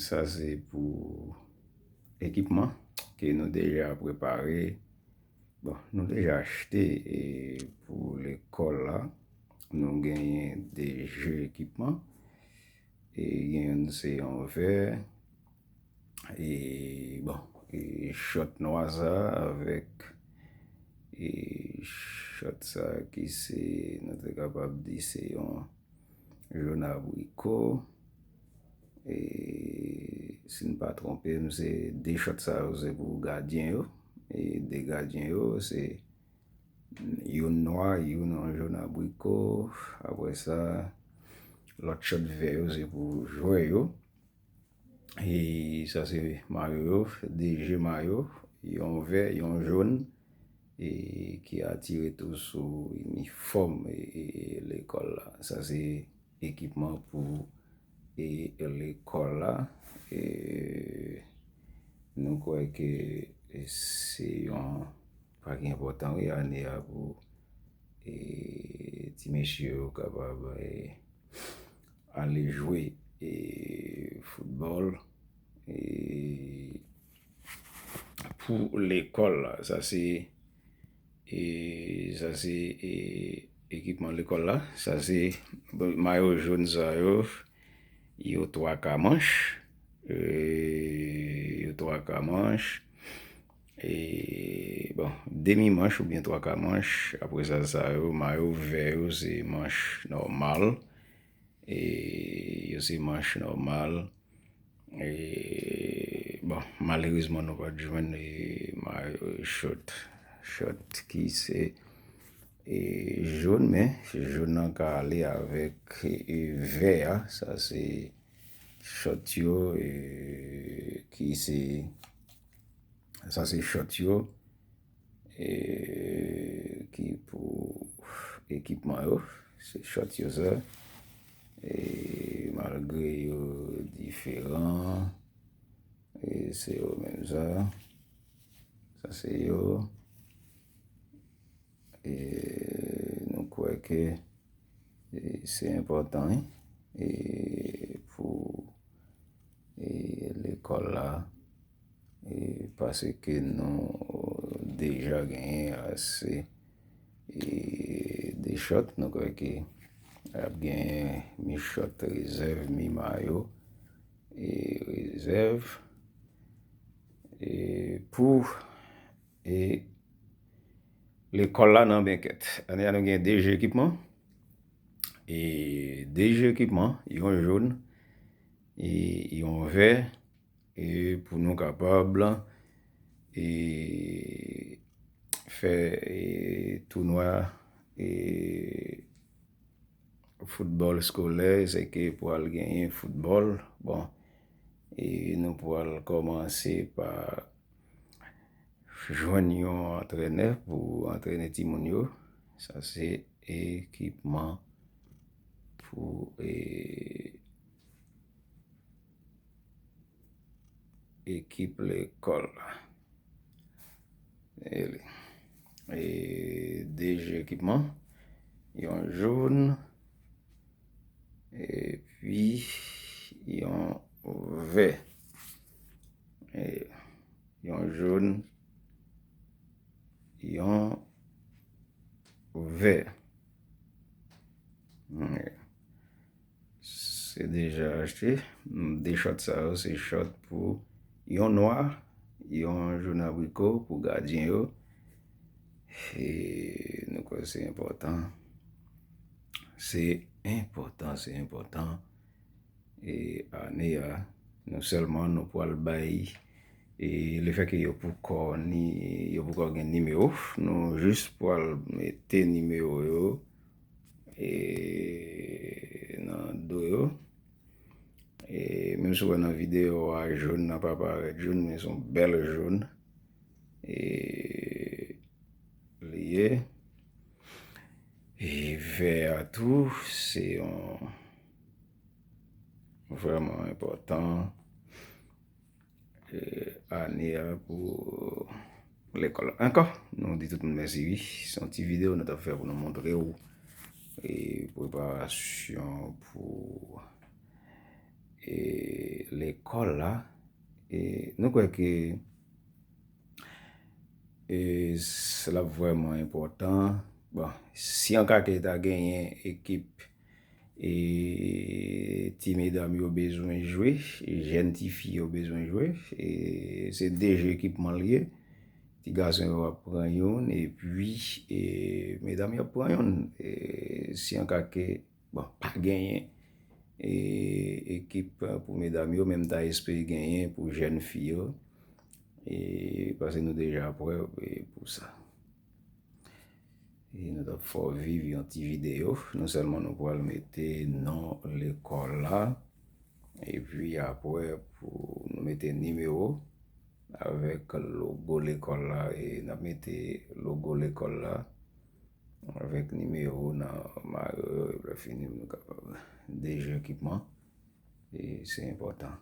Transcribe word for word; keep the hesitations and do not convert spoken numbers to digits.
Sa se pou ekipman ke nou deja prepare. Bon, nou deja achte e pou lekòl la. Nou genyen de je ekipman. E gen youn se yon vè. E bon, e short nwa sa avèk e short sa ki se, nou te kapab di se yon jòn abriko. E si m pa twonpe m, se de short sa yo se pou gadyen yo. E de gadyen yo se youn nwa, youn yon jòn abriko. Apre sa, lòt short vè yo se pou jwè yo. E sa se mayo yo, de je mayo, yon vè, yon jòn, e ki atire tou sou inifòm e, e, e lekòl la. Sa se ekipman pou e, e lekòl la. E nou kwè ke e se yon pake enpòtan, wi, ane a pou e ti mesye yo kapab e, ale jwe e foutbòl e pou lekòl la. Sa se e sa se e ekipman lekòl la. Sa se, bon, mayo jòn sa yo, yo twa ka manch. E yo twa ka manch. E bon, demi manch oubyen twa ka manch. Apre sa, sa yo, mayo vè yo se manch nòmal. E yo se manch nòmal. E bon, malerezman nou pa t jwenn e mayo short, short ki se e jòn, men jòn nan ka ale avèk e vè a. Sa se short yo e ki se, sa se short yo e ki pou ekipman yo. Se short yo sa. E malgre yo diferan, e se yo menm sa. Sa se yo. E nou kwè ke e se enpòtan, wi, e pou e lekòl la, e paske nou deja genyen ase e de short. Nou kwè ke ap genyen mi short rezèv, mi mayo e rezèv e pou e lekòl la nan Benkèt. Ane a nou gen de je ekipman. E de je ekipman, yon jòn e yon vè, e pou nou kapab e fè e tounwa e foutbòl eskolè, se ke pral genyen foutbòl. Bon, e nou pral kòmanse pa jwenn yon antrènè pou antrene timoun yo. Sa se ekipman pou e, ekip lekòl la. E, e de je ekipman, yon jòn, epi yon vè. E, yon jòn, yon vè. Se deja achte. De short sa yo, se short pou yon nwa, yon jòn abriko pou gadyen yo. E nou kwè se enpòtan. Se enpòtan, se enpòtan. E ane a, non sèlman nou pral bay, e lefètke yo poko ni, yo poko gen nimewo, nou jis pral mete nimewo yo e nan do yo. E menm si w wè nan videyo a, jòn nan pa parèt jòn, men se yon bèl jòn e li ye. E vè a tou, se yon vrèman enpòtan e ane a pou lekòl la. Ankò, nou di tout moun mèsi, wi. Se yon ti videyo nou t ap fè pou nou montre w e preparasyon pou e, lekòl la. E nou kwè ke e, s- l ap vrèman enpòtan. Bon, si an ka ke ta genyen ekip e, ti medam yo bezwen jwe, jèn ti fi yo bezwen jwe, e, se de je ekipman l ye. Ti gason yo ap pran youn, epi e, medam yo ap pran youn. E, si an ka ke, bon, pa genyen e, ekip pou medam yo, men m ta espere genyen pou jèn fi yo. E, paske nou deja prè e, pou sa. E nou t ap fè w viv yon ti videyo. Non sèlman nou pral mete non lekòl la, epi apre pou nou mete nimewo avèk logo lekòl la, e n ap mete logo lekòl la avèk nimewo nan mayo yo, epi lè fini nou kapab deje ekipman. E se enpòtan.